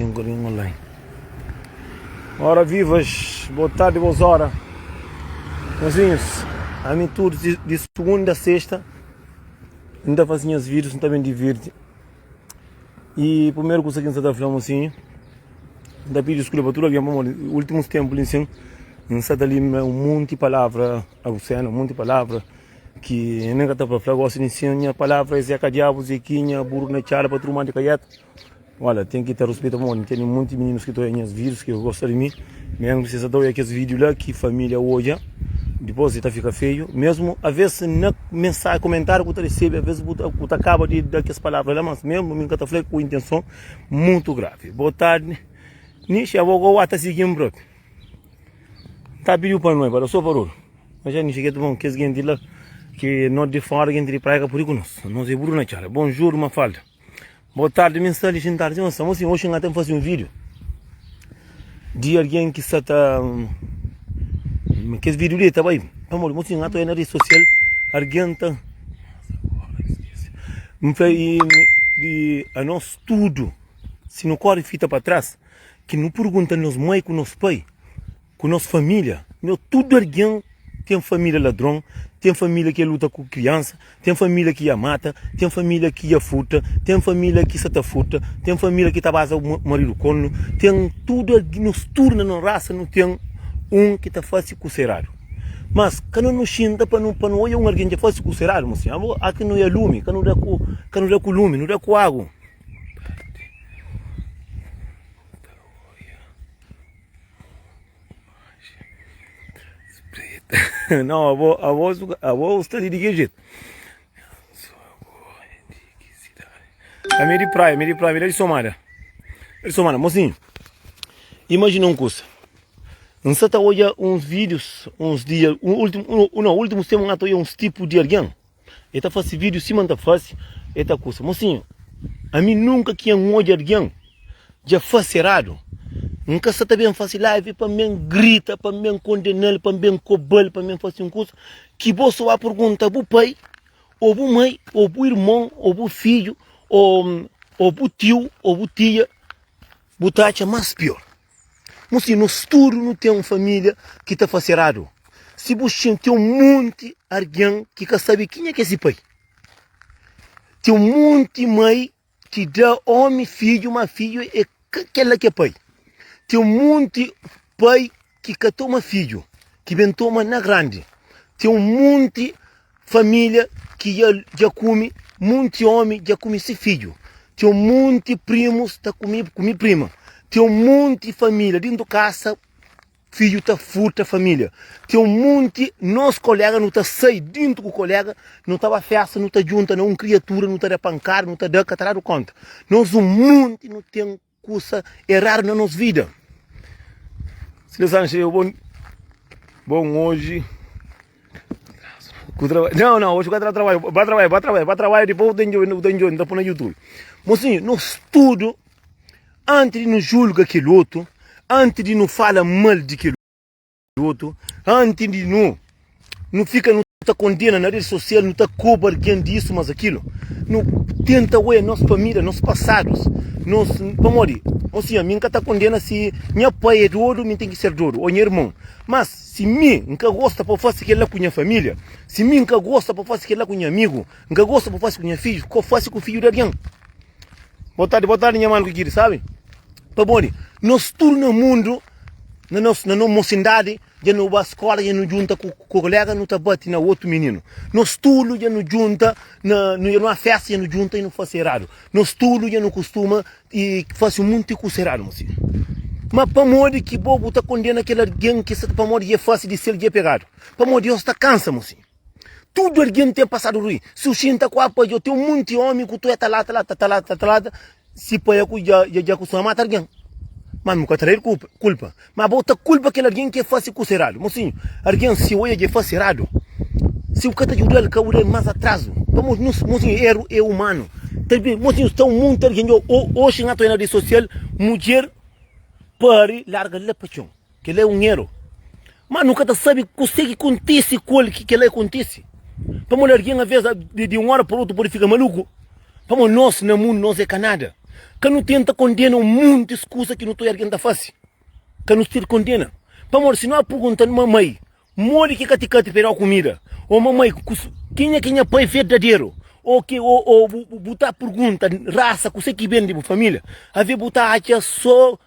5 algen online. Ora vivas, boa tarde, boas horas. Mozinhos, ami tudo de, de segunda a sexta, N ta faze nhas vídeos, N ta ben divirti. E primeiro kusa ki N sa ta fla mozinho, N ta pidi desculpa pa tudo algen pamodi últimos tempo li nsin, N sa ta li un monti palavra obseno, un monti palavra ki N ka ta fla gosi di nsin, nha palavra é Zeka Diabu, Zekinha, burro na txada, pa tudu mandi kaieta. Olha, ten ki ta ruspeta pamodi N tene monti mininus ki ta odja nhas vídius, ki gosta di mi. Mesmu si es ta odja kes vídiu la ki família odja, dipôs ta fika feiu. Mesmu aves na mensaji, komentáriu ku ta resebe, aves bu ta, bu ta kaba di da kes palavra la, mas mesmu mi N ka ta fla ku intenson mutu gravi. Boa tardi. Nixi, abo go ta sigi-m propi. N ta pidiu pa noi, pa da so barulhu. Mas ja nixi, ke kes genti la ki no di fora, genti di praia ka pudi ku nos. Nos é buru na txada. Bonjur, Mafalda. Boa tarde, mi sta li xintadu sima sta. Mosinhu, oxi N ta fase un vídiu di algen ki sta ta. Kes vídiu li ta bai pamodi mosinhu N ta oja na redi sosial algen ta. N fla i di anos tudu si nu kore fita pa tras ki nu pergunta nos mai ku nos pai. Ku nos família, meu tudu algen ten família ladron, ten família ki luta ku kriansa, ten família ki ia mata, ten família ki ia furta, ten família ki sa ta furta, ten família ki ta baza maridu kornu, ten tudu algen, nos tudu na nos rasa nu ten un ki ta fase kusa eradu. Mas ka nu nu xinta pa nu pa nu odja un algen dja fase kusa eradu, mo sin, abo aki nu é lumi, ka nu da ku ka nu da ku lumi, nu da ku agu. Não, abo, abo, abo sta li di ki jeito? Ami é di praia, ami é di praia, ami é di Somada. É di Somada, mocinho. Imagina um kusa. N sa ta odja uns vídeos, uns dias, um último, um, não, último tempo n ta odja uns tipo di alguém. E ta fase vídeo sima N ta fase, e ta kusa. Mosinhu, ami nunka ki N odja algen dja fase eradu. N ka sa ta ben fase live pa N ben grita, pa N ben kondena-l, pa N ben koba-l, pa N ben fase un kusa ki bo so ba pergunta bu pai, ô bu mai, ô bu irmon, ô bu fidju, ô bu tiu, ô bu tia, bu ta atxa más pior. Mosinhu, nos tudu nu ten un família ki ta fase eradu. Si bu xinti, ten un monti algen ki ka sabe kenha ki é se pai. Ten un monti mai ki da ómi fidju, má fidju é ka kel-la ki é pai. Ten un monti pai ki ka toma fidju, ki ben toma na grandi. Ten un monti Família ki dja dja kume munti omi dja kume si fidju ten un munti primus ta kume kume prima ten un munti família dintu kasa fidju ta furta família ten un munti nos kolega nu ta sai dintu ku kolega nu ta ba festa nu ta djunta na un kriatura nu ta da pankada nu ta da ka ta dadu konta nos un munti nu ten Kusa eradu na nos vida. Seleção eu bom bom hoje. Não, não, hoje vai trabalho, vai trabalho, vai trabalho, vai trabalho, depois tem jogo, tem jogo, então põe no YouTube. Mocinho, nós tudo, antes de nos julga aquele outro, antes de nos fala mal de aquele otu anti di nu nu fika nu ta kondena na redi sosial nu ta koba algen di isu mas akilu nu tenta oia nos familia nos pasadus nos pamodi o sia mi nka ta kondena si nha pai é dodu mi ten ki ser dodu o nha irmon mas si mi nka gosta pa fasi kela ku nha familia si mi nka gosta pa fasi kela ku nha amigu nka gosta pa fasi ku nha fidju ko fasi ku fidju di algen boa tardi boa tardi nha manu ki kiri sabi pamodi nos tudu na mundu Na nos na nos mosindadi dja nu ba skola dja nu djunta ku kolega nu ta bati na otu mininu. Nos tudu dja nu djunta na nu dja nu a festa dja nu djunta i nu fase eradu. Nos tudu dja nu kustuma i fase un monti kusa eradu mosi. Ma pamodi ki bo bu ta kondena kel algen ki sta pamodi dja e fase di sel dja e pegadu? Pamodi Deus ta kansa mosi. Tudu algen ten pasadu ruin. Si u xinta ku apa dja ten un monti omi ku tu e ta lata lata ta lata ta lata si pai ku dja dja kustuma mata algen. Ma nu ka ta da-l kulpa. Ma bo ta kulpa kel algen ki e fase kusa eradu. Mosinhu, algen si oja dja e fase eradu, si bu ka ta djuda-l ka bu da-l mas atrazu. Pamodi nos, mosinhu, eru e umanu. Ta ben, mosinhu, sta un monti algen dja oxi na ta oja na redi sosial, mudjer pari larga la pa txon. Kel-la é un eru. Má nu ka ta sabe kuzê ki kontise ku el ki kel-la kontise. Pamodi algen alvês di un óra pa otu pode fika maluku. Pamodi nos na mundu nos é ka nada. Ka nu tenta kondena un muntis kusa ki nu ta oja algen ta fase. Ka nu stil kondena. Pamodi si no a pergunta mamai modi ki katikati pa e dau kumida, o mamai kenha ki nha pai verdaderu, o ki o o bu ta pergunta rasa kuse ki ben di bu familia, ave bu ta atxa so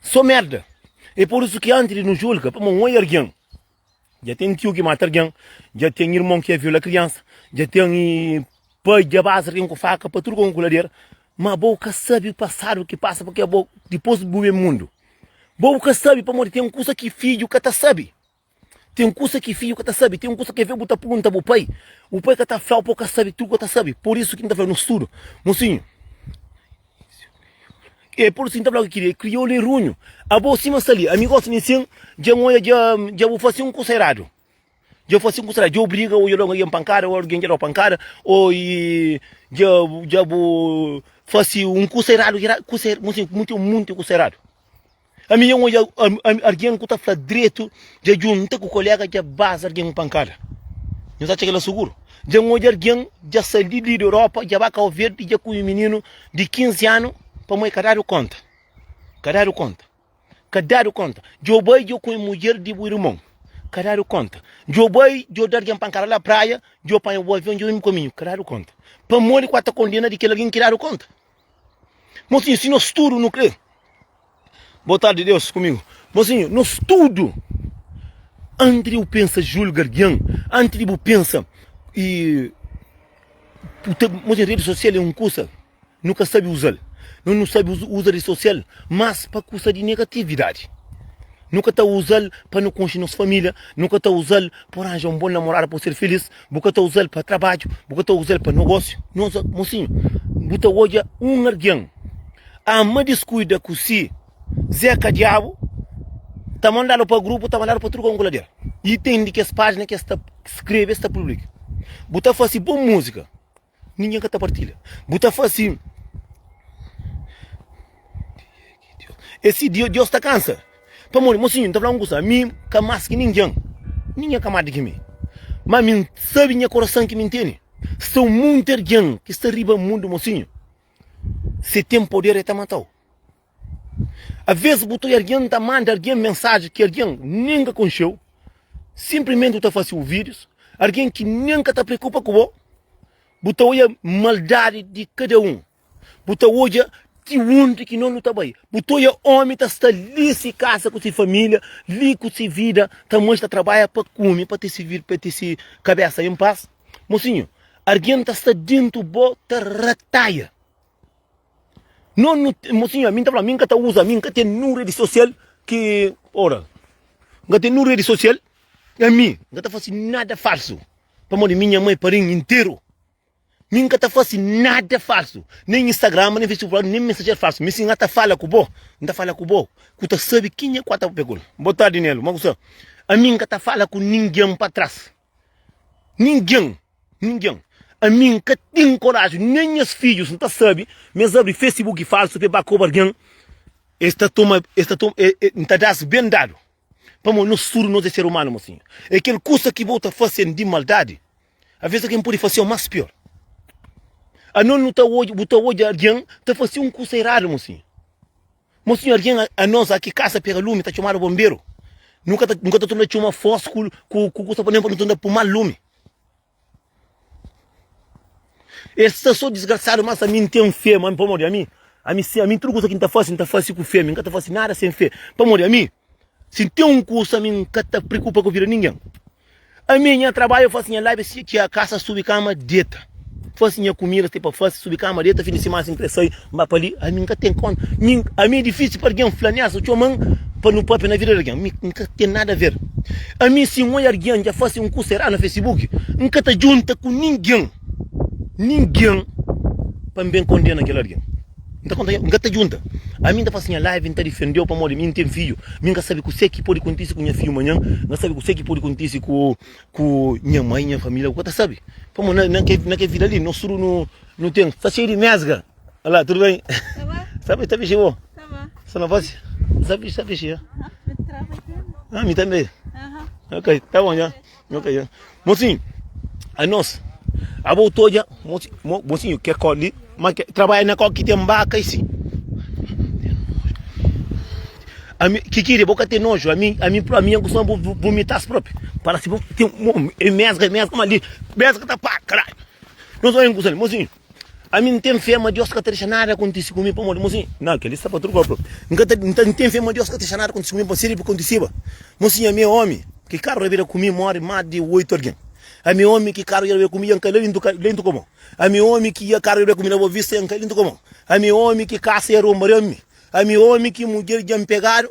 so merda. E pur isu ki antis di nu julga, pamodi un oja algen Dja ten tiu ki mata algen, dja ten irmon ki viola kriansa, dja ten pai dja baza algen ku faka pa tudu konku ku ladera. Ma bo ka sabi pasadu ki pasa purki abo dipos bu ben mundu. Bo ka sabi pamodi ten kusa ki fidju ka ta sabi. Ten kusa ki fidju ka ta sabi, ten kusa ki bu ta pergunta bu pai, bu pai ka ta flau pa bu ka sabi, tudu ka ta sabi. Pur isu ki N ta fla nos tudu, mosinhu. E pur isu N ta fla ki kriolu é runhu. Abo sima sta li, ami gosi mi sin, dja N oja dja dja bu fasi un kusa eradu. Dja bu fasi un kusa eradu, dja bu briga o dja da un algen pankada o algen dja dau pankada o i dja dja bu fasi un kusa eradu, kusa munti munti kusa eradu. Ami dja N odja algen ku ta fla dretu, dja djunta ku kolega dja baza algen ku pankada. Nhos atxa kel-la suguru? Dja N odja algen dja sai di li di Europa dja ba Kau Verdi dja kume mininu di 15 anu pamodi ka dadu konta. Ka dadu konta. Ka dadu konta. Dja bu bai dja kume mudjer di bu irmon. Ka dadu konta. Dja bu bai dja da algen pankada la praia dja bu panha bu avion dja bu bai bu kaminhu. Ka dadu konta. Pamodi ku ata kondena di kel algen ki dadu konta? Mosinhu, si nos tudu nu kre. Boa tarde, Deus comigo. Mosinhu, nos tudu, antes di bu pensa julga algen, antes di bu pensa e mosinhu, rede social é un kusa, nu ka sabe uza-l. Nu nu sabe uza rede social mas pa kusa di negatividade. Nu ka ta uza-l pa nu konxe nos família, nu ka ta uza-l pa ranja un bon namorada pa bu ser filis, bu ka ta uza-l pa trabadju, bu ka ta uza-l pa nogósiu. Nos, mosinhu, bu ta odja un algen ama diskuida ku si Zeka Diabu, ta mandadu pa grupu, ta mandadu pa tudu konku ladera. I ten di kes pájina ki es ta skrebe, es ta publika. Bu ta fase bon múzika. Ningen ka ta partilha. Bu ta fasi E si Deus ta kansa. Pamodi, mosinhu, N ta fla un kusa, ami ka más ki ningen. Ningen ka más di ki mi. Má mi N sabe nha korasan ki mi N tene. Sta un monti algen ki sta riba mundu, mosinhu. Se ten poder, e ta mata-u. Aves bu ta algen ta manda algen mensaji ki algen nen ka konxeu, sinplimenti bu ta fasi vídius, algen ki nen ka ta preokupa ku bo, bu ta odja maldadi di kada un, bu ta odja ti undi ki no nu ta bai, bu ta odja omi ta sta li si kasa ku si familia, li ku si vida, ta manxi ta trabadja pa kume, pa ten si vida, pa ten si kabesa en pas. Mosinhu, algen ta sta dentu bo ta rataia. No nu mosinhu ami nta fla mi nka ta uza mi nka ten nun redi sosial ki ora nka ten nun redi sosial ami nka ta fasi nada falsu pamodi mi nha mai parin interu mi nka ta fasi nada falsu nen instagram nen facebook nen mensajer falsu mi si nha ta fala ku bo nta fala ku bo ku ta sabi kenha ku ata papia ku el bo tardi nelu ma ku sta ami nka ta fala ku ningen pa tras Ningen, ningen. Ami N ka ten koraji, nen nhas fidjus N ta sabe ma es abri Facebook falsu pa e ba koba algen, es ta toma, es ta toma, N ta da-s ben dadu. Pamodi nos tudu nos é ser umanu, mosinhu. É kel kusa ki bo ta fase-m di maldadi, aves algen pode fase-u más pior. Anos nu ta odja, bu ta odja algen ta fase un kusa eradu, mosinhu. Mosinhu, algen anos aki kasa pega lumi ta txomadu bonberu. Nu ka ta nu ka ta torna txoma fós ku ku ku kusa pa nen pa nu torna puma lumi. Es sta so disgrasadu, mas ami N ten fé, ma pamodi ami ami si ami tudu kusa ki N ta fasi N ta fasi ku fé, mi N ka ta fasi nada sen fé. Pamodi ami si N ten un kusa ami N ka ta preokupa ku vida ningen. Ami nha trabadju fasi nha live si txia kasa subi kama deta fasi nha kumida si pa fasi subi kama deta fin di simana si nkre sai nba pa li ami nka ten konta mi ami é difisil pa algen fla nessa txoman pa nu papia na vida di algen mi nka ten nada a ver ami si n oia algen dja fasi un kusa eradu na facebook nka ta djunta ku ningen ningen pa n ben kondena kel algen. N ta konta nha, N ka ta djunta. Ami N ta fase nha live, N ta difendeu pamodi mi N ten fidju. Mi N ka sabe kuse ki pode kontise ku nha fidju manhan, N ka sabe kuse ki pode kontise ku ku nha mai, nha familia, bu ka ta sabe. Pamodi na na ke na ke vida li, nos tudu nu nu ten. Sta xeiu di mesga. Olá, tudu ben? Tá bom. Sta sta fixi bo? Tá bom. Sta na fase? Sta fixi, sta fixi, ah? Ah, Ah, mi tanbe. Ok, tá bom já. Ok, já. Mocinho, anos, abo ta odja, mocinho, ke koli. Ma ke trabadja na kau ki ten baka i si. Ami, Kikiri, bo ka ten noju. Ami, ami, ami nha kustuma vomitas propi. Para si bo ten, e mesga, e mesga, ma li, mesga ta para, caralho. Nos oia un kusa li, mozinho. Ami N ten fé ma Deus ka ta dexa nada kontise ku mi pamodi mozinho. Não, kel-li sta pa tudu kau propi. N ka ta, N ta, N ten fé ma Deus ka ta dexa nada kontise ku mi pamodi si el kontisiba, mozinho, ami é omi ki karu rabida ku mi móre más di oitu algen. Ami é omi ki karu rabida ku mi i N kai la dintu, la dintu komon. Ami é omi ki karu rabida ku mi na Boa Vista i N kai la dintu komon. Ami é omi ki kasa i ronba di mi. Ami é omi ki mudjer dja N pegadu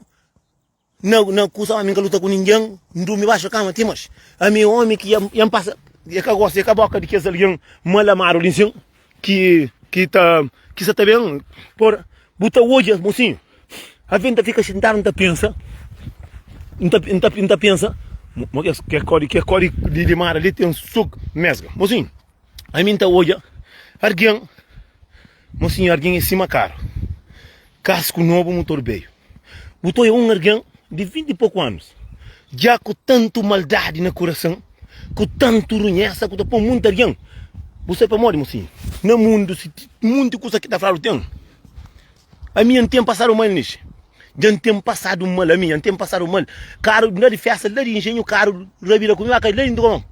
na na kusa ma mi N ka luta ku ningen, N durmi baxu kama ti mas. Ami é omi ki dja N pasa, e ka gosta, e ka boka di kes algen mal amadu li nsin ki ki ta ki sa ta ben por bu ta odja mosinhu. Aves N ta fika sintadu N ta pensa, N ta N ta N ta pensa ma kes kes kódi kes kódi di mara li ten so mesga. Mosinhu. Ami N ta odja argen, mosinhu argen é sima karu, kasku nobu mutor beju. Bu ta odja un argen di 20 i poku anus, dja ku tantu maldadi na kurason, ku tantu runhesa ku ta poi munti argen. Bu sabe pamodi, mosinhu? Na mundu si munti kusa ki ta fladu ten. Ami N ten pasadu mal nixi. Dja N ten pasadu mal, ami N ten pasadu mal. Karu la di festa, la di engenhu, karu rabida ku mi, ba kai la dintu kama.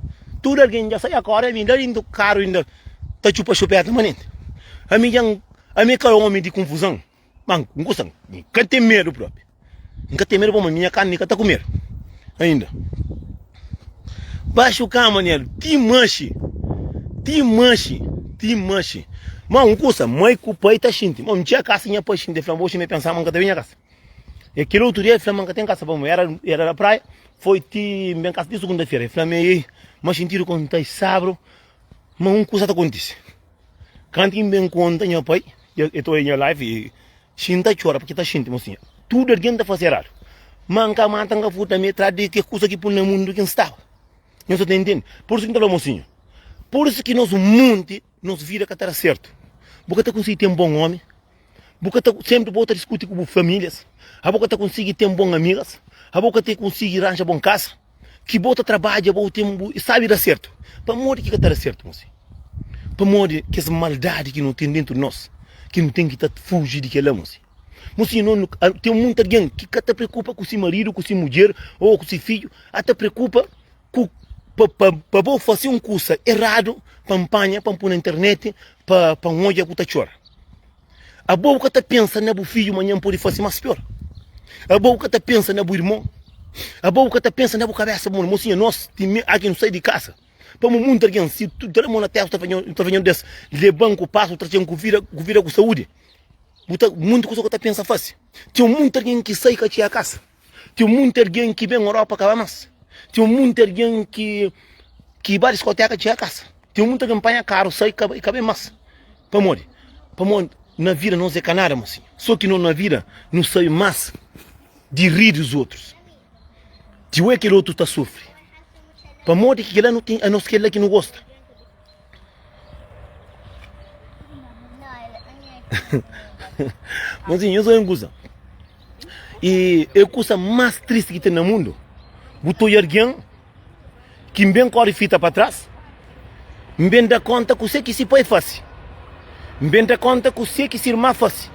Tudu algen dja sai akora, ami la dintu karu inda ta txupa xupeta manenti. Ami dja N, ami ka omi di kunfuzon, ma N kusa, N ka ten medu propi. N ka ten medu pamodi minha karni ka ta kumedu ainda. Baxu kama nel ti manxi, ti manxi, ti manxi. Ma un kusa, mai ku pai ta xinti. Ma un dia kasa nha pai xinti, el fla-m, oxi mi pensa ma N ka ta ben nha kasa. E kel otu dia el fla-m ma N ka ten kasa pa mi. Era, era na praia, foi ti N ben kasa ti sugunda-fera. El fla-m, ei, ma xintidu konta i sabru ma un kusa ta kontise. Kantu ki N ben konta nha pai, el ta oia nha live i Si N ta txora pake ta xinti ma sin tudu algen ta fase eradu ma N ka mata N ka furta mi tras di kes kusa ki pun na mundu ki N staba nhos sa ta intende pur isu ki N ta fla mosinhu pur isu ki nos munti nos vida ka ta da sertu bu ka ta konsigi ten bon omi bu ka ta senpri bo ta diskuti ku bu familias abo ka ta konsigi ten bon amigas abo ka ta konsigi ranja bon kasa ki bo ta trabadja bo ten bu sabi da sertu pamodi ki ka ta da sertu mosinhu. Pamodi kes maldadi ki nu ten dentu di nos, ki nu ten ki ta fuji di kel-la, mosi. Mosi, no, ten munti algen ki ka ta preokupa ku si maridu, ku si mudjer ô ku si fidju, a ta preokupa ku pa, pa, pa bo fase un kusa eradu pa N panha, pa N pui na internet, pa, pa N odja ku ta txora. Abo bu ka ta pensa na bu fidju manhan pode fase más pior. Abo bu ka ta pensa na bu irmon. Abo bu ka ta pensa na bu kabesa. Mosinha, nos, ti, aki nu sai di kasa. Pamo munti algen, si tu tra mon na testa, ta fla ta fla Nhordes, leban ku pas, bu ta txen ku vida, ku vida ku saúdi. Bu ta, munti kusa ku ta pensa fasi. Ten munti algen ki sai ka txia kasa. Ten munti algen ki ben Europa ka ba mas. Ten munti algen ki ki ba diskoteka txia kasa. Ten munti algen panha karu sai ka ka ben mas. Pamodi? Pamodi na vida nos é ka nada, mosinhu. So ki no na vida nu sabi mas di ri dos otrus. Di ue kel otu ta sufri. Pamodi ki kila nu ten anos kila ki nu gosta. Mozinho, nhos obi un kusa. E é kusa más tristi ki ten na mundu. Bu ta oja algen ki N ben kóre fita pa tras, N ben da kónta kuse ki si pai fase, N ben da kónta kuse ki si irma fase,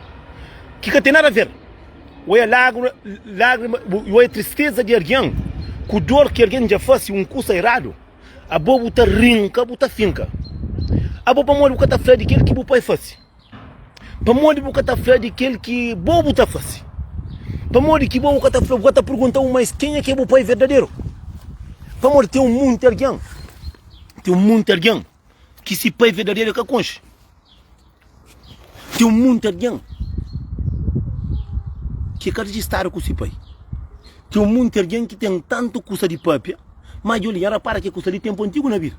ki ka ten nada ver. Oia lágrima, lágrima, oia tristeza di algen ku dor ki algen dja fase un kusa eradu, abo bu ta rinka, bu ta finka. Abo pamodi bu ka ta fla di kel ki bu pai fase? Pamodi bu ka ta fla di kel ki bo bu ta fase? Pamodi ki bo bu ka ta fla, bu ka ta pergunta un mais kenha ki é bu pai verdaderu? Pamodi ten un munti algen, ten un munti algen ki si pai verdaderu el ka konxe. Ten un munti algen ki ka rejistadu ku si pai. Ten un munti algen ki ten tantu kusa di papia, má dja li, nha rapara ki kusa di tenpu antigu na bida.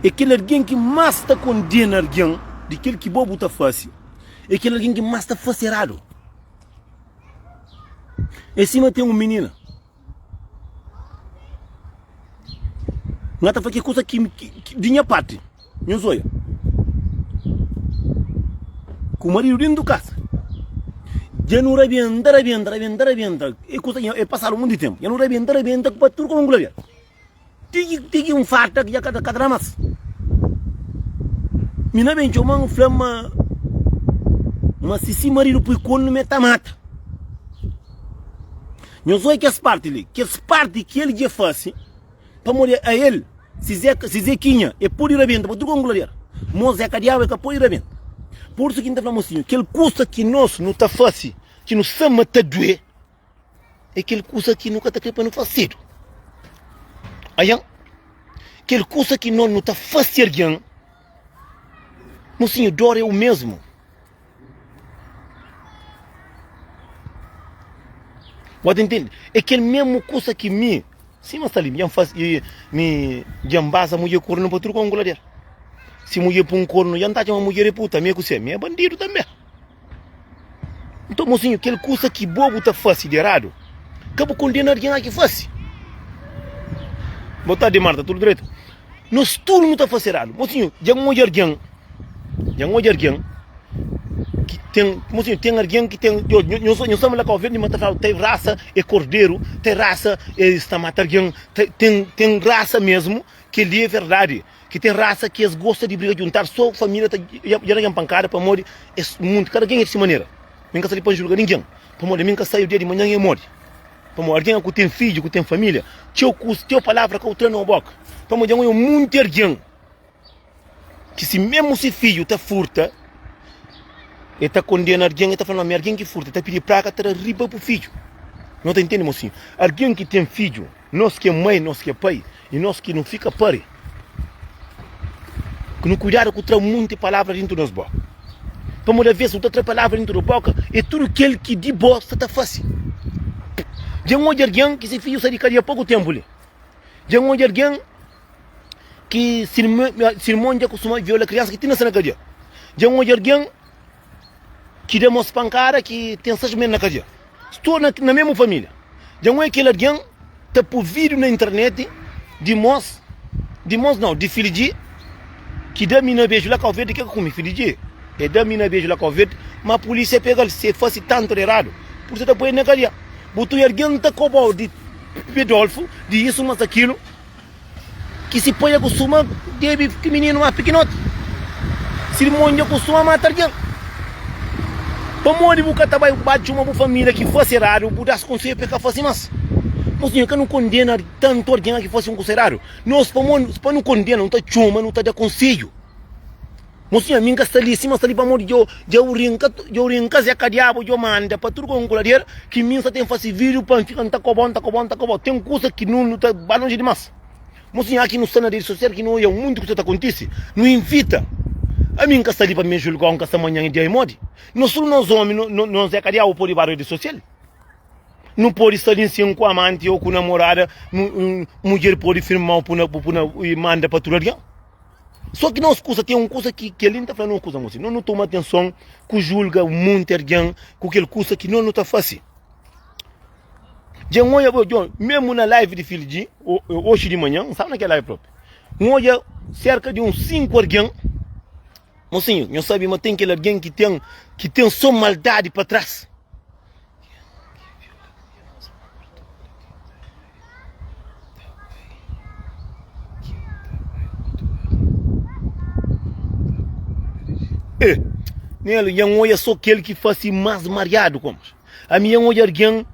É kel algen ki más ta kondena algen di kel ki bo bu ta fase, é kel algen ki más ta fase eradu. É sima ten un minina. N ta fla ki kusa ki, ki di nha parti, nhos oia. Ku maridu dentu kasa, dja nu rabenta, rabenta, rabenta, rabenta. E kusa e pasadu monti tempu. Dja nu rabenta, rabenta pa tudu komu ku labia. Ti ki, ti ki un farta ki dja ka ta da mas. Mi na ben txoma-m fla-m ma ma si si maridu pui kornu mi el ta mata. Nhos oi kes parti li, kes parti ki el dja fase, pamodi a el, si Ze, si Zekinha, e pode rabenta pa tudu kongulader, mo Zeka Diabu e ka pode rabenta. Pur isu ki N ta fla mosinhu, kel kusa ki nos nu ta fase, ki nu sa ma ta due, É kel kusa ki nu ka ta kre pa nu fasedu. Ayan, kel kusa ki no nu ta fase algen, mosinhu, dor é o mesmu. Bo ta intende? É kel mesmu kusa ki mi, sima sta li, dja N fase, mi dja N baza mudjer kornu pa tudu kongulader. Si mudjer pun kornu, dja N ta atxa ma mudjer é puta, mi é kuse? Mi é bandidu tanbe. Nton, mosinhu, kel kusa ki bo bu ta fase di eradu, ka bu kondena algen a ki fase. Bo tardi, Marta, tudu dretu? Nos tudu nu ta fase eradu. Mosinhu, dja N odja algen, dja N odja algen ki ten, mosinhu, ten algen ki ten, djo, nho, nho sta la Kau Verdi, ma ta fladu ten rasa é korderu, ten rasa é sta mata algen, ten, ten rasa mesmu, kel-li é verdadi. Ki ten rasa ki es gosta di briga djuntar so familia ta dja da pankada pamodi es mundu kada ken é di si manera mi nka sta li pa julga ningen pamodi mi nka sai dia di manhan e modi pamodi algen ku ten fidju ku ten familia txeu kus txeu palavra ka bu tra na boka pamodi dja un munti algen ki si mesmu si fidju ta furta e ta kondena algen e ta fla ma mi algen ki furta e ta pidi praka ta da riba bu fidju no ta intende mosinhu algen ki ten fidju Nos ki é mai, nos ki é pai i nos ki nu fika pari, ku nu kuidadu ku tra munti palavra dintu nos boka. Pamodi aves nu ta tra palavra dintu nos boka é tudu kel ki di bo sta ta fase. Dja N odja algen ki se fidju sai di kadia poku tenpu li. Dja N odja algen ki se irmon dja kustuma viola kriansa ki ti na sta na kadia. Dja N odja algen ki da mos pankada ki ten 6 mes na kadia. Sto na, na mesmu familia. Dja un é kel algen ta po video na internet di mos, di mos nau, di filidji ki da mina beju la Kau Verde, ke ka kumi filidji? E da mina beju la Kau Verde, ma polisia pegal, se fasi tantu di eradu, polisia ta poi el na kadia. Bu ta oia algen ta kobau di pedolfu, di isu mas akilu. Ki si pai akustuma debe ki mininu más pikinoti. Si irmon dja kustuma mata algen. Pamodi bu ka ta bai ba txoma bu família ki fase eradu, bu da-s konsedju pa e ka fase más? Nos ka nu kondena tantu algen ki fase un kusa eradu. Nos pamodi pa nu kondena, nu ta txoma, nu ta da konsedju. Mosinha, mi N ka sta li sima sta li pamodi djo dja u rinka dja u rinka Zé ka diabu djo manda pa tudu konkuladera ki mi N sta ten fasi vídiu pa N fika N ta kobau N ta kobau N ta kobau ten kusa ki nu nu ta ba lonji dimas Mosinha, aki nu sta na redi sosial ki nu oia munti kusa ta kontisi nu invita ami N ka sta li pa mi julgau N ka sta manhan e dia e modi nos tudu nos omi no no no Zé ka diabu pode ba redi sosial nu pode sta li nsin ku amanti o ku namorada nu mudjer pode firmau pu na pu na manda pa tudu algen. Só ki nos kusa ten un kusa ki kel-li N ta fla nos kusa mosi, nos nu toma atenson ku julga monti algen ku kel kusa ki nos nu ta fase. Dja N odja, dja, mésmu na live di Fili Dji, oxi di manhan, N staba na kel live propi, N odja serka di uns 5 algen, mosinhu, nhos sabe ma ten kel algen ki ten, ki ten sô maldadi pa tras. Eh, Nelo, nha N odja so kel ki fase más mariadu komas. Ami nha N odja algen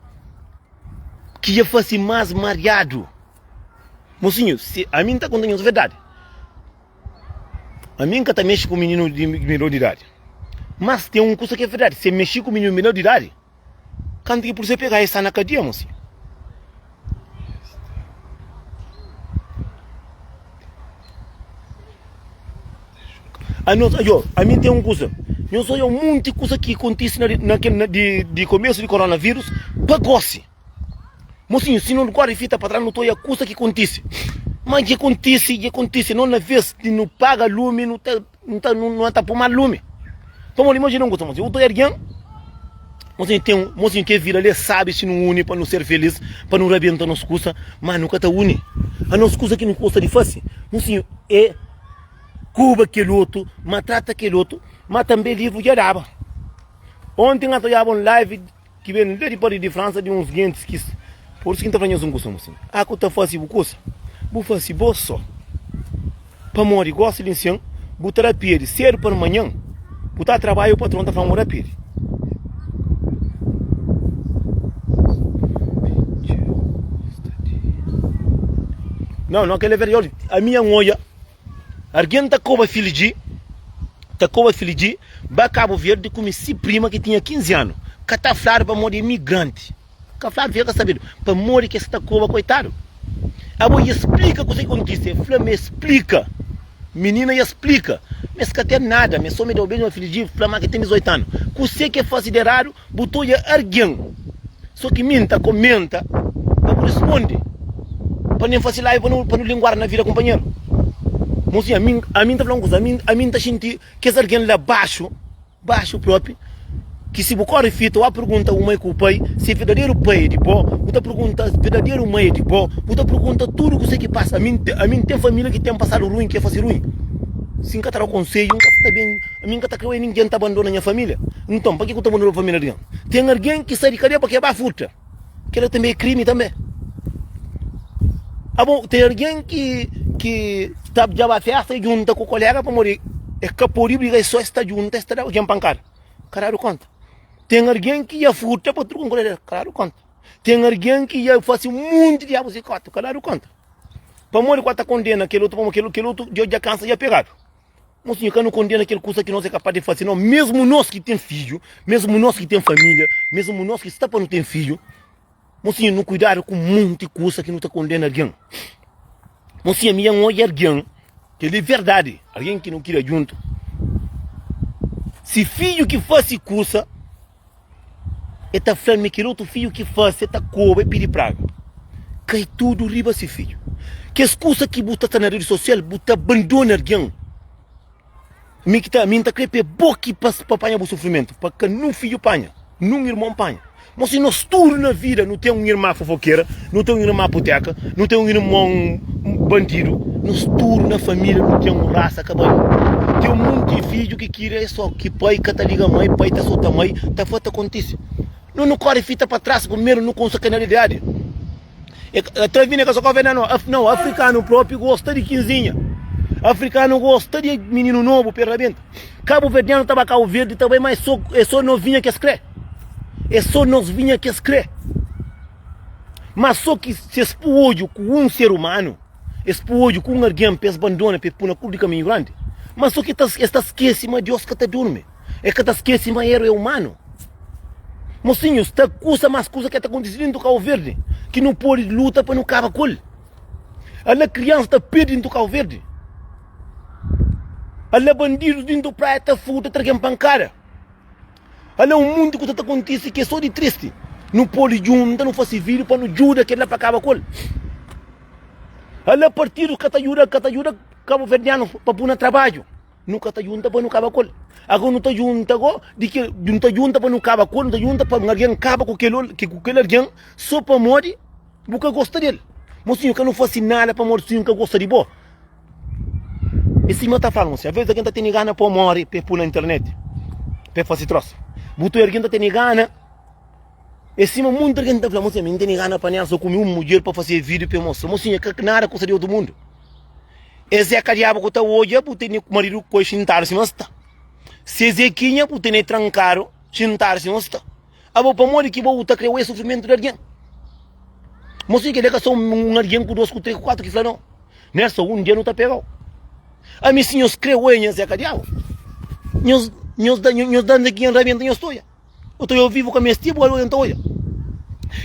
ki dja fase más mariadu. Mosinhu, si, ami N ta konta nhos verdadi. Ami N ka ta mexe ku mininu di menor di idadi. Mas ten un kusa ki é verdadi, si N mexe ku mininu menor di idadi, Kantu ki pulisia pega, el sta na kadia, mosinhu. Anos, ajo, ami N ten un kusa. Nhos odja un monti kusa ki kontise na, na kel, na, di, di komesu di koronavírus pa gosi. Mosinhu, si no guarda fita pa tras, no ta odja kusa ki kontise. Ma dja kontise, dja kontise. No na ves di no paga lumi, no ta. Nu ta nu ta pô más lumi. Pamodi imajina un kuza, mosinhu, bu ta algen, mosinhu ten, mosinhu ke vida li é sábi si nu uni pa nu ser felis, pa nu rabenta nos kusa, má nu ka ta uni. A nos kusa ki nu gosta di fase, mosinhu, é kuba kel otu, maltrata kel otu, má tanbê livru dja daba. Onti N ata odjaba un live Ki ben la di Paris di Fransa di uns gentis ki Por isu ki N ta fla nhos un kusa mosinhu A ku ta fase bu kusa bu fase bo so Pamodi gosi li nsin. Bu ta da pedi sedu pa manhan, bu ta trabadja bu patron ta fla ma bu da pedi. Não, não, kel é verdadi. Ami nha odja argen ta koba filidji, ta koba filidji ba Cabo Verde kume si prima ki tinha 15 anu. Ka ta fladu pamodi é migranti. Ka fladu, fika ka sabedu pamodi ki es ta koba koitadu. Abo ia splika kuse ki kontise? E fla ma e splika. Minina ia splika ma es ka ten nada, ma e so me da obeju ma filidji fla ma ke ten 18 anu. Kuse ki e fase di eradu? Bu ta odja argen so ki mi N ta komenta pa bu risponde pa nen fase live pa nu pa nu linguara na vida kunpanheru. Mosinhu ami ami N ta fla un kusa ami ami N ta xinti kes argen la baxu. Baxu propi, ki si bu kori fita o a pergunta bu mai ku bu pai si verdaderu pai é di bo, bu ta pergunta verdaderu mai é di bo, bu ta pergunta tudu kuse ki pasa. Ami ami N ten familia ki ten pasadu ruin, ki e fasi ruin. Si N ka ta da konsedju, N ka sta ben, ami N ka ta kre oi ningen ta abandona nha familia. Nton, pa ki ku ta abandona familia di algen? Ten algen ki sai di kadia pa ke ba furta. Kela tanbe é krimi tanbe. Abo ten algen ki ki ta dja ba festa e junta ku kolega pamodi e ka podi briga e so es ta junta es ta da algen pankada. Ka dadu konta. Ten algen ki dja furta pa truka un kolega ka dadu konta. Ten algen ki dja fasi un monti di abus i kota ka dadu konta. Pamodi ku ta kondena kel otu pamodi kel otu dja kansa dja pegadu. Mosinhu, ka nu kondena kel kusa ki nos é kapaz di fase, nau. Mesmu nos ki ten fidju, mesmu nos ki ten família, mesmu nos ki sta pa nu ten fidju, mosinhu, nu kuidadu ku monti kusa ki nu ta kondena algen. Mosinhu, ami N odja algen, kel-li é verdadi, algen ki nu kria djuntu, si fidju ki fase kusa, E ta fla-l ma kel otu fidju ki fase, e ta koba, e pidi praga. Kai tudu riba si fidju. Kes kusa ki bu ta sta na redi sosial, bu ta abandona algen. Mi ki ta, mi N ta kre pa é bo ki pa pa panha bu sufrimentu, pa ka nun fidju panha, nun irmon panha. Mo si nos tudu na vida nu ten un irma fofokera, nu ten un irma puteka, nu ten un irmon bandidu, nos tudu na familia nu ten un rasa ka bai. Ten munti fidju ki kria é so ki pai ka ta liga mai, pai ta sota mai, ta fla ta kontise. No nu kore fita pa tras primeru nu konsa ke na realidadi. E Travina ka so ka venda no, não, afrikanu propi gosta di kinzinha. Afrikanu gosta di mininu nobu pe rabenta. Kabu verdianu ta ba Kabu Verdi ta bai ma é so é so novinha ki es kre. É so nosvinha ki es kre. Ma so ki si es pu odju ku un ser umanu, es pu odju ku un algen pa es bandona, pa es pu na kuru di kaminhu grandi. Ma so ki es ta skese ma Deus ka ta durmi. Es ka ta skese ma eru é umanu. Mosinhus, sta kusa mas kusa ki ta kontise dentu Kau Verdi ki nu pode luta pa nu kaba ku el. Ala kriansa ta perde dentu Kau Verdi. Ala bandidus dentu praia ta furta, ta tra-gen pankada. Ala un munti kusa ta kontise ki é so di tristi. Nu pode djunta, nu fase vídiu pa nu djuda kel la pa kaba ku el. Ala partidus ka ta djuda, ka ta djuda kabuverdianu pa pui na trabadju. Nu ka ta djunta pa nu kaba ku el. Ago nu ta djunta go di ki nu ta djunta pa nu kaba ku el, nu ta djunta pa un algen kaba ku kel ku kel algen so pamodi bu ka gosta del. Mosinhu, ka nu fase nada pamodi sinhu ka gosta di bo. É sima ta fala, mosinhu, aves algen ta tene gana pa móre pa e pui na internet, pa e fase trosa. Bu ta algen ta tene gana, é sima monti algen ta fla, mosinhu, ami N tene gana pa Nelson kume un mudjer pa fase vídiu pa e mostra. Mosinhu, é ka nada kusa di otu mundu. Es é ka diabu ku ta odja bu tene maridu ku el xintadu sima sta. Si es é kinha bu tene trankadu xintadu sima sta. Abo pamodi ki bo bu ta kre oja sufrimentu di algen? Mosinhu kel-li é ka so un algen ku dos ku tres ku kuatu ki fla no. Nelson un dia nu ta pega-u. Ami si nhos kre oja nha Zé ka diabu nhos nhos da nhos da ki nha rabenta nhos ta oja. Bu ta oja vivu ka mesti bu oja nta oja.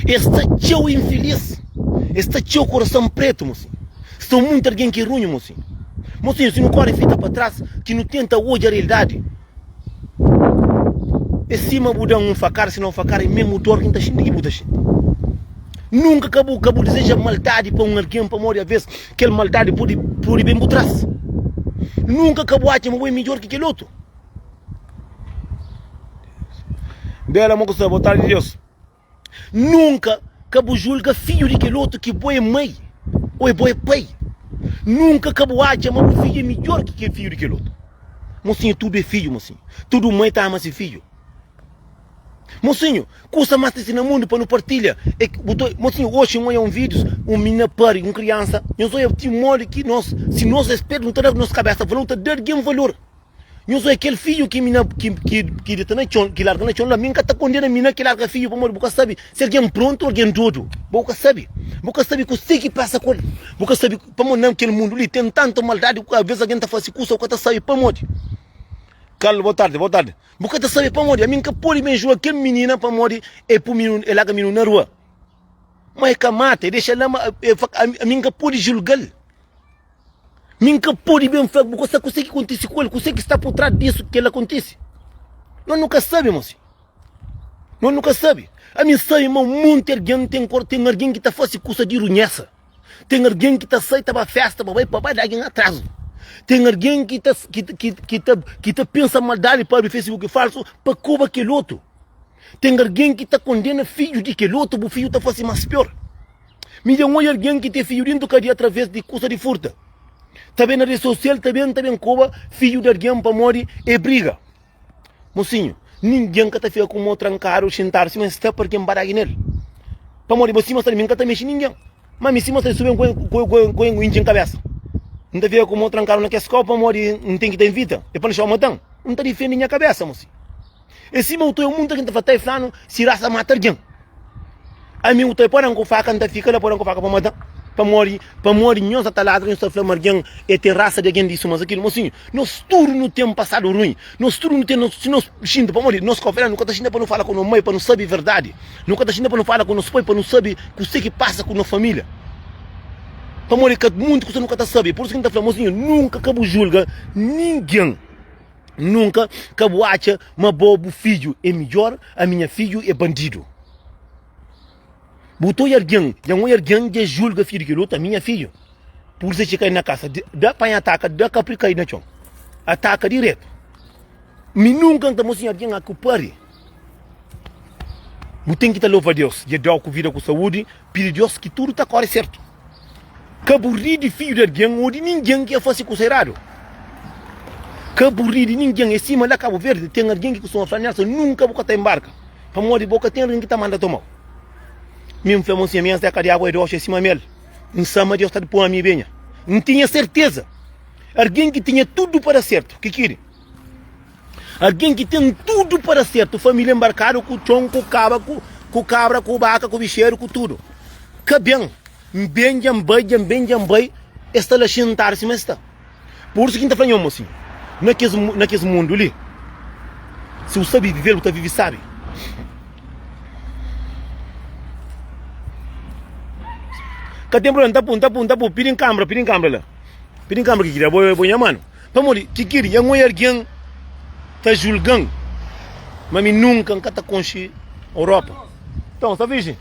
Es sta txeu infilis, es sta txeu korason pretu mosinhu. Sta munti algen ki é runhu mosinhu. Mosinhu si nu kore fita pa tras ki nu tenta odja realidadi é sima bu da-m un fakada si na un fakada é mesmu dor ki N ta xinti ki bu ta xinti. Nunka ka bu ka bu dizeja maldadi pa un algen pamodi aves kel maldadi pode pode ben bu tras. Nunka ka bu atxa ma bu é midjor ki kel otu. Bela mo ku sta boa tardi di Deus. Nunka ka bu julga fidju di kel otu ki bo é mai ô bo é pai. Nunka ka bu atxa ma bu fidju é midjór ki kel fidju di kel otu. Mosinhu, tudu é fidju, mosinhu. Tudu mai ta ama se fidju. Mosinhu, kusa más tristi na mundu pa nu partilha é ki bu ta Mosinhu, oxi N oia un vídius, un minina pari un kriansa, nhos oia ti modi ki nos, si nos respetu nu ta da nos kabésa valor, nu ta da algen valor. Nhos oia kel fidju ki minina ki ki ki dita na txon, ki larga na txon la, mi N ka ta kondena minina ki larga fidju pamodi bu ka sabe si algen prontu ô algen dodu, bo ka sabe, bu ka sabe kuse ki pasa ku el, bu ka sabe pamodi na kel mundu li ten tantu maldadi ku alvês algen ta fase kusa bu ka ta sabe pamodi. Carlos, boa tarde, boa tarde. Bu ka ta sabe pamodi ami N ka pode ben julga kel minina pamodi e pui mininu e larga mininu na rua. Ma e ka mata, e dexa la ma e fla ami N ka pode julgal. Mi N ka pode ben fla bu ka sabe kuse ki kontise ku el, kuse ki sta por tras disu ki kel la kontise. Nos nu ka sabe mosi. Nos nu ka sabe. Ami N sabe ma monti algen ten kor ten algen ki ta fase kusa di runhesa. Ten algen ki ta sai ta ba festa pa bai pa bai da algen atrazu. Ten algen ki ta ki ki ki ta ki ta pensa maldadi pa abri Facebook falsu pa koba kel otu. Ten algen ki ta kondena fidju di kel otu, bu fidju ta fasi mas pior. Mi dja N odja algen ki ten fidju dentu kadia atraves di kusa di furta. Ta ben na redi sosial ta ben ta ben koba fidju di algen pamodi e briga. Mosinhu, ningen ka ta fika ku mo trankadu xintadu sima N sta pa algen badagi nel. Pamodi bo sima sta li, mi N ka ta mexi ningen. Ma mi sima sta li, su ben ku N intxi-m kabesa. N ta fika ku mo trankadu na kes kau pamodi N ten ki ta invita. E pa N xau mata-m. N ta difende nha kabesa, mosinhu. É sima u ta oia munta algen ta fla, ta e flanu si rasa mata algen. Ami u ta pô-dan ku faka, N ta fika la pô-dan ku faka pa mata-m. Pamodi, pamodi nhos ta ladra, nhos ta fla ma algen e ten rasa di algen disu, mas akilu. Mosinhu, nos tudu nu ten pasadu ruin, nos tudu nu ten, si nos xinta, pamodi nos kau nu ka ta xinta pa nu fala ku no mai pa nu sabe verdadi, nu ka ta xinta pa nu fala ku nos pai pa nu sabe kuse ki pasa ku no familia. Pamodi ka munti kusa nu ka ta sabe. Pur isu ki N ta fla, mosinhu, nunka ka bu julga ningen. Nunka ka bu atxa ma bo bu fidju é midjor, ami nha fidju é bandidu. Bu ta oia algen, dja N oia algen dja julga fidju di kel otu, ami nha fidju. Pulisia txika na kasa, da panha ataka, da kapri kai na txon. Ataka diretu. Mi nunka N ta mostra algen a ku pari. Bu ten ki ta louva Deus, dja dau ku vida ku saúdi, pidi Deus ki tudu ta kore sertu. Ka bu ri di fidju di algen ô di ningen ki a fase kusa eradu. Ka bu ri di ningen. É sima la Kabu Verdi, ten algen ki kustuma fla, Nelson, nunka bu ka ta inbarka, pamodi bo ka ten algen ki ta manda toma-u. Mi N fla, Monsinha, mi N sta ka di agu é doxi, é sima mel. N sa ma Deus ta pô ami benha. N tinha serteza, algen ki tinha tudu pa da sertu, ki kiri. Algen ki ten tudu pa da sertu, família nbarkadu ku txon, ku kaba, ku kabra, ku baka, ku bixeru, ku tudu. Ka ben, N ben dja N bai, dja N ben dja N bai, es sta la xintadu sima es sta. Pur isu ki N ta fla nho, mosinhu, na kes, na kes mundu li, si bu sabe vive-l, bu ta vive sabi. Ka ten problema, N ta pu, N ta pu, N ta pu, pidi-m kanbra, pidi-m kanbra la. Pidi-m kanbra ki kria, bo, bo nha manu. Pamodi ki kiri nha ngoi algen ta julgan ma mi nunka nka ta konxi Europa. Então, sta fixe?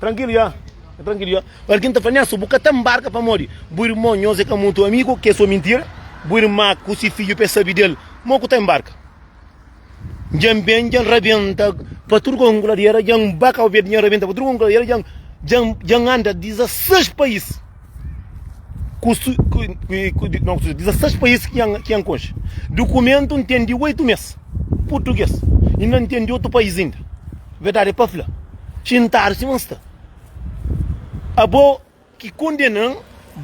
Tranquilo ya? Tranquilo ya? Algen ta fla, Nelson, bu ka ta mbarka pamodi bu irmon nhos é ka mutu amigu, ki é so mintira. Bu irma ku si fidju pa e sabi del, mo ku ta mbarka? Dja N ben, dja N rabenta pa tudu konkuladera, dja N ba Kau Verdi, dja N rabenta pa tudu konkuladera, dja N, dja N, dja N anda 16 país ku su, ku, ku, não, ku 16 país ki N, ki N konxe. Dukumentu N ten di 8 mês, purtugês, inda N ten di otu país inda. Verdadi é pa fla, xintadu sima N sta. Abo. Ki kondena-m,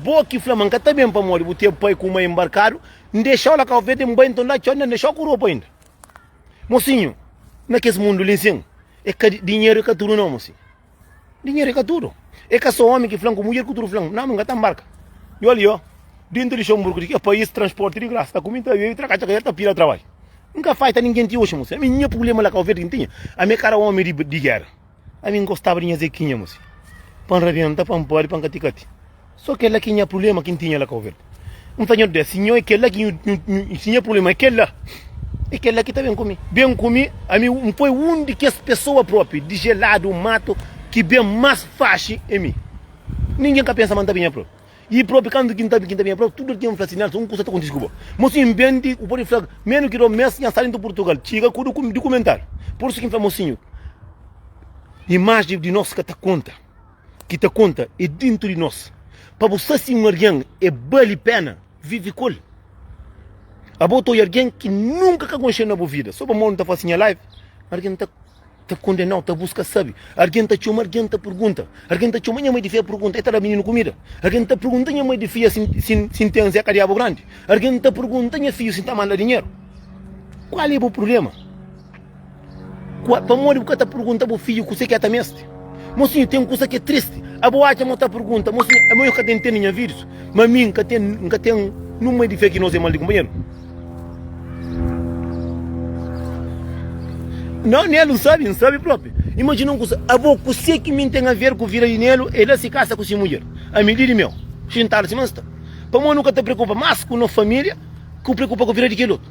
bo ki fla ma N ka ta ben pamodi bu ten pai ku mai nbarkadu, N dexa-u la Kau Verdi, N bai nton la txeu, N dexa-u ku ropa inda. Mosinhu, na kes mundu li nsin, é ka dinheru é ka tudu nau, mosinhu. Dinheru é ka tudu. É ka so omi ki fla-m ku mudjer ku tudu fla-m, nau, mi N ka ta nbarka. I oli yo, dintu di Luxemburgu, di kes país, transporti di grasa, ta kumi, ta bebe, ta katxa kael, ta pira trabadju. N ka faita ningen ti oxi, mosinhu. Ami nha prubléma la Kau Verdi ki N tinha, ami é kara omi di géra. Ami N gostaba di nha Zequinha, mosi. Pa N rabenta, pa N pode, pa N katikati. So kel-la ki nha prubléma ki N tinha la Kau Verdi. N fla, Nhor Deus, si nho é kel-la ki nhu, si nha prubléma é kel-la, é kel-la ki ta ben ku mi. Ben ku mi, ami N foi un di kes pesoa propi di jeladu matu ki ben más faxi é mi. Ningen ka pensa ma N ta binha propi. I propi kantu ki N ta ki N ta binha propi, tudu algen fla si, Nelson, un kusa ta kontise ku bo. Mosinhu, N ben di, bu pode fla, menu ki dos mes, nha sta dentu Purtugal, txiga ku dukumentáriu. Pur isu ki N fla, mosinhu, imaji di nos ka ta konta. Ki ta konta é dintu di nos. Pa bu sta si un algen é bali pena vivi ku el. Abo ta oja algen ki nunka ka konxe na bu vida. So pamodi N ta fasi nha live, algen ta. Ta kondenau, ta buska sabe. Argen ta txoma, argen ta pergunta. Argen ta txoma nha mai di fia pergunta, e ta da mininu kumida? Argen ta pergunta nha mai di fia si si N ten Zeka Diabu Grandi? Argen ta pergunta nha fidju si N ta manda dinheru? Kual é bu prubléma? Kua, pamodi bu ka ta pergunta bu fidju kuse ki el ta meste? Mosinhu, ten kusa ki é tristi. Abo atxa ma bu ta pergunta, mosinhu, amo yo ka ta intende nha vidus? Ma mi N ka ten, N ka ten nun mai di fia ki nos é mal di kunpanheru. Não, Nelo, N sabe, N sabe propi. Imajina un kusa, abo kuse ki mi N ten a ver ku vida di Nelo, el la si kasa ku si mudjer, ami li di meu, xintadu sima N sta. Pamodi nu ka ta preokupa mas ku no familia ku preokupa ku vida di kel otu.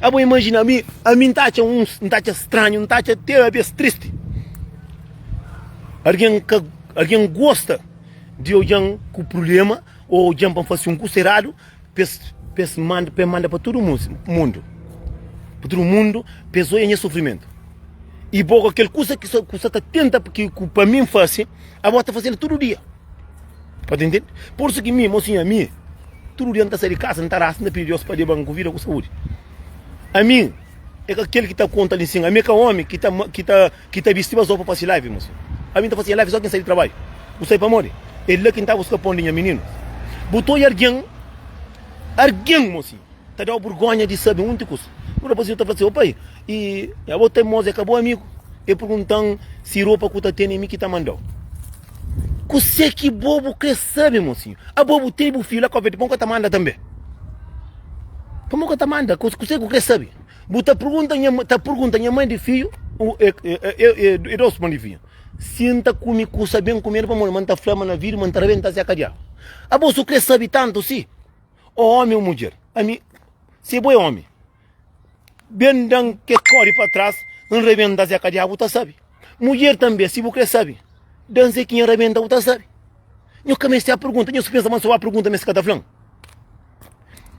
Abo imajina, ami, ami N ta atxa un, N ta atxa stranhu, N ta atxa te abes tristi. Algen ka, algen gosta di odja-m ku prubléma ô odja-m pa N fase un kusa eradu, pa es, pa es manda, pa es manda pa tudu mundu, pa tudu mundu, pa es odja nha sufrimentu. I bo ku kel kusa ki ku sa ta tenta ki ku pa mi N fase, abo ta fasel tudu dia. Pa ta intende? Pur isu ki mi, mosinhu, ami, tudu dia N ta sai di kasa, N ta rasta, N ta pidi Deus pa leba-m ku vida ku saúdi. Ami é ka kel ki ta konta li sin, ami é ka omi ki ta ki ta ki ta bisti bazopa pa fasi live, mosinhu. Ami N ta fasi nha live so ki N sai di trabadju. Bu sai pamodi? É la ki N ta buska pon di nha mininu. Bu ta oja argen, argen, mosinhu, ta da-u burgonha di sabe munti kusa. Un rapazinhu ta fla si, Ô pai, i abo teimozu é ka bo amigu? E pergunta-m si ropa ku ta tene é mi ki ta manda-u. Kuse ki bo bu kre sabe, mosinhu? Abo bu tene bu fiju la Kau Verdi, pamodi ka ta manda tanbe? Pamodi ka ta manda? Kuse ku kre sabe? Bu ta pergunta nha, ta pergunta nha mai di fiju, e, e, e, e, e dos mai di fiju, si N ta kume kusa ben kumedu pamodi ma N ta fla ma na vida ma N ta rabenta se kadiau. Abo su kre sabe tantu si? Ô omi ô mudjer? Ami, si bo é omi, Ben da-m ke kóre pa tras, N rebenta Zé Kadiá, bu ta sabe. Mudjer tanbe, si bu kre sabe, da-m Zekinha N rebenta, bu ta sabe. Nho ka meste a pergunta, nho pensa ma N so ba pergunta ma es ka ta fla-m.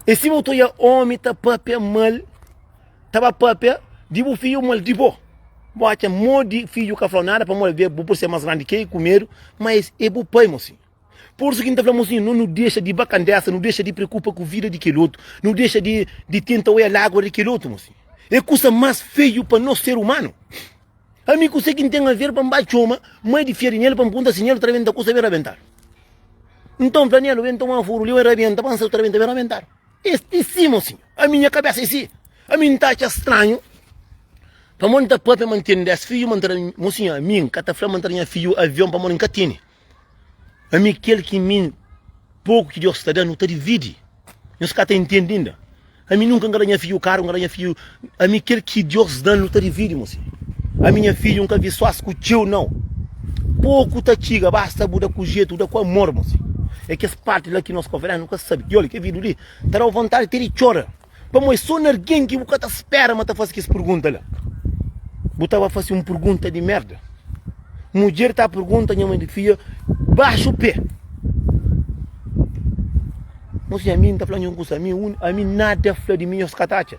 E sima bu ta oja omi ta papia mal, ta ba papia di bu fidju mal di bo. Bu atxa modi fidju ka fla-u nada pamodi bu pode ser mas grandi ke el ku medu, ma es é bu pai, mosinhu. Pur isu ki N ta fla mosinhu, no nu dexa di bakandesa, nu dexa di preokupa ku vida di kel otu, nu dexa di di tenta oia lagua di kel otu, mosinhu. É kusa más feiu pa nos ser umanu. Ami kuse ki N ten aver pa N ba txoma mai di fia di Nelu pa N punta si Nelu ta rabenta kusa ben rabentadu. Nton N fla Nelu, ben toma furu li, ben rabenta pa N sa si ta rabenta ben rabentadu. Es e si, mosinhu. Ami nha kabesa é si. Ami N ta atxa stranhu pamodi N ta papia ma N ten 10 fidju ma N ta da, mosinhu, ami N ka ta fla ma N ta da nha fidju avion pamodi N ka tene. Ami kel ki mi poku ki Deus ta da nu ta dividi. Nhos ka ta intende inda. Ami nunka N ka da nha fidju karu, N ka da nha fidju. Ami kel ki Deus da nu ta dividi, mosinhu. Ami nha fidju N ka visuas ku txeu nau. Poku ta txiga, basta bu da ku jetu, bu da ku amor, mosinhu. É kes parti la ki nos konferensi nu ka sabi. I oli ke vídiu li ta dau vontadi te di txora. Pamodi so na algen ki bu ka ta spera ma ta fase kes pergunta la. Bu ta ba fase un pergunta di merda. Mudjer ta pergunta nha mãe di fia baxu pé. Mosinha, ami N ta fla nha un kusa, ami un, ami nada fla di mi nhos ka ta atxa.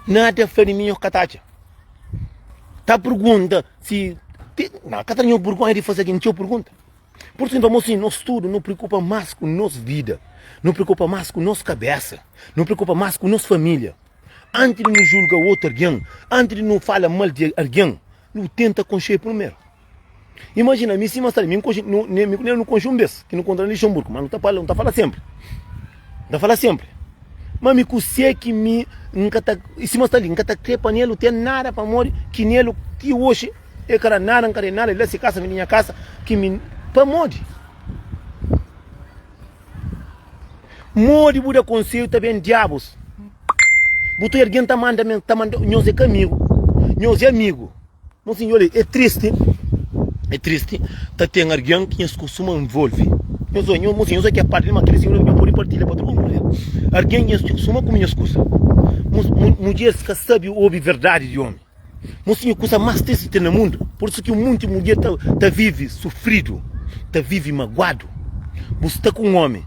Nada fla di mi nhos ka ta atxa. Ta pergunta si, ti, na, ka ta nha burgonha di fase algen txeu pergunta. Pur isu, nton, mosinhu, nos tudu nu preokupa más ku nos vida, nu preokupa más ku nos kabésa, nu preokupa más ku nos família. Antis di nu julga otu algen, antis di nu fala mal di algen, nu tenta konxe-l primeru. Imajina, mi sima sta li, mi N konxe, nu, mi ku Nel nu konxe un bês, ki nu kontra na Lixenburgu, má nu ta fala, nu ta fala sénpri, nu ta fala sénpri. Má mi kuzê ki mi N ka ta, sima sta li, N ka ta krê pa Nelu ten nada pamodi ki Nelu ti oxi, E ka da nada, N ka da nada, el da si kasa, mi di nha kasa, ki mi, pamodi? Modi bu da konselhu ta ben diabus? Bu ta algen ta manda men, ta manda, nhos é ka amigu, nhos é amigu. Mon sinhor, é tristi, é tristi ta ten algen ki nhos kustuma nvolve. Nhos oi, nhos, mon sinhor, nhos oi ki é parti di ma kel sinhor nhos pode partilha pa tudu mundu. Algen ki nhos kustuma kume nhos kusa. Mudjeris ka sabe obi verdadi di omi. Mosinhu, kusa más tristi ten na mundu. Pur isu ki un monti mudjer ta, ta vive sufridu, ta vive maguadu. Bu sta ku un ómi,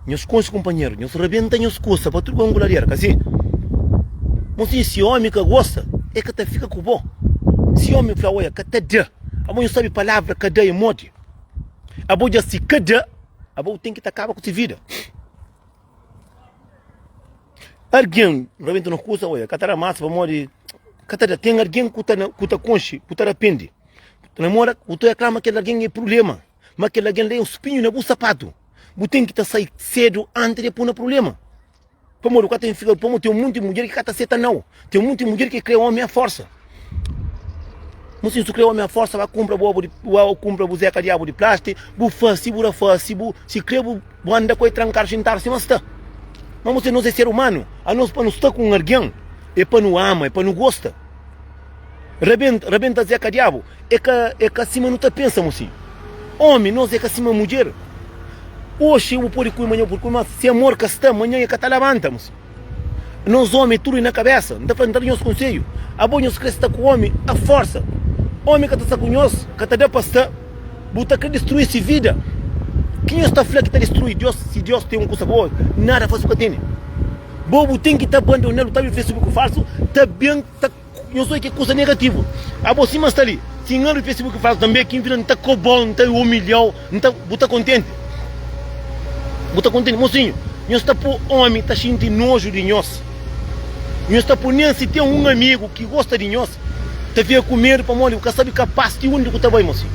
nhos konxe kunpanheru, nhos rabenta nhos kusa pa tudu ku ladera, ka si? Mosinhu, si ómi ka gosta, el ka ta fika ku bo. Si ómi fla, oia, ka ta da. Abo nhos sabe palavra ka da é modi? Abo dja si ka da, abo ten ki ta kaba ku si vida. Algen rabenta nos kusa, oia, ka ta da más pamodi. Ka ta da. Ten algen ku ta ku ta konxe, ku ta rapende. Bu ta namora, bu ta reklama kel algen é prubléma. Ma kel algen la é un spinhu na bu sapatu. Bu ten ki ta sai sedu antis di e pô na prubléma. Pamodi bu ka ten fika, pamodi ten monti mudjer ki ka ta seta nau. Ten monti mudjer ki kre omi a forsa. Mosinhu, si bu kre omi a forsa, ba kunpra bu obu di, ba kunpra bu zeka diabu di plasti, bu fasi, bu rafasi, bu si kre bu Bu anda ku el trankadu xintadu sima sta. Ma mostra nos é ser umanu, anos pa nu sta ku un argen é pa nu ama, é pa nu gosta. Rabenta, rabenta Zeka Diabu é ka é ka sima nu ta pensa mosinhu. Omi nos é ka sima mudjer. Oxi bu pode kui manha bu pode kui mas si amor ka sta manha e ka ta labanta mosinhu. Nos omi é tudu na kabesa. N ta fla, N ta da nhos konsedju. Abo nhos kre sta ku omi a forsa. Omi ka ta sta ku nhos, ka ta da pa sta. Bu ta kre distrui si vida? Ki nhos ta fla ki ta distrui Dios? Si Dios ten un kusa pa bo, nada fasil ka tene. Bo bu ten ki ta abandonal, bu ta abri Facebook falsu, ta ben ta nhos oi ki kusa negativu. Abo sima sta li, si N abri Facebook falsu tanbe, ki N vira N ta kobau, N ta umilhau, N ta, bu ta kontenti? Bu ta kontenti? Mosinhu, nhos ta po omi ta xinti noju di nhos. Nhos ta po nen si ten un amigu ki gosta di nhos ta fika ku medu pamodi bu ka sabi kapas ti undi ku ta bai, mosinhu.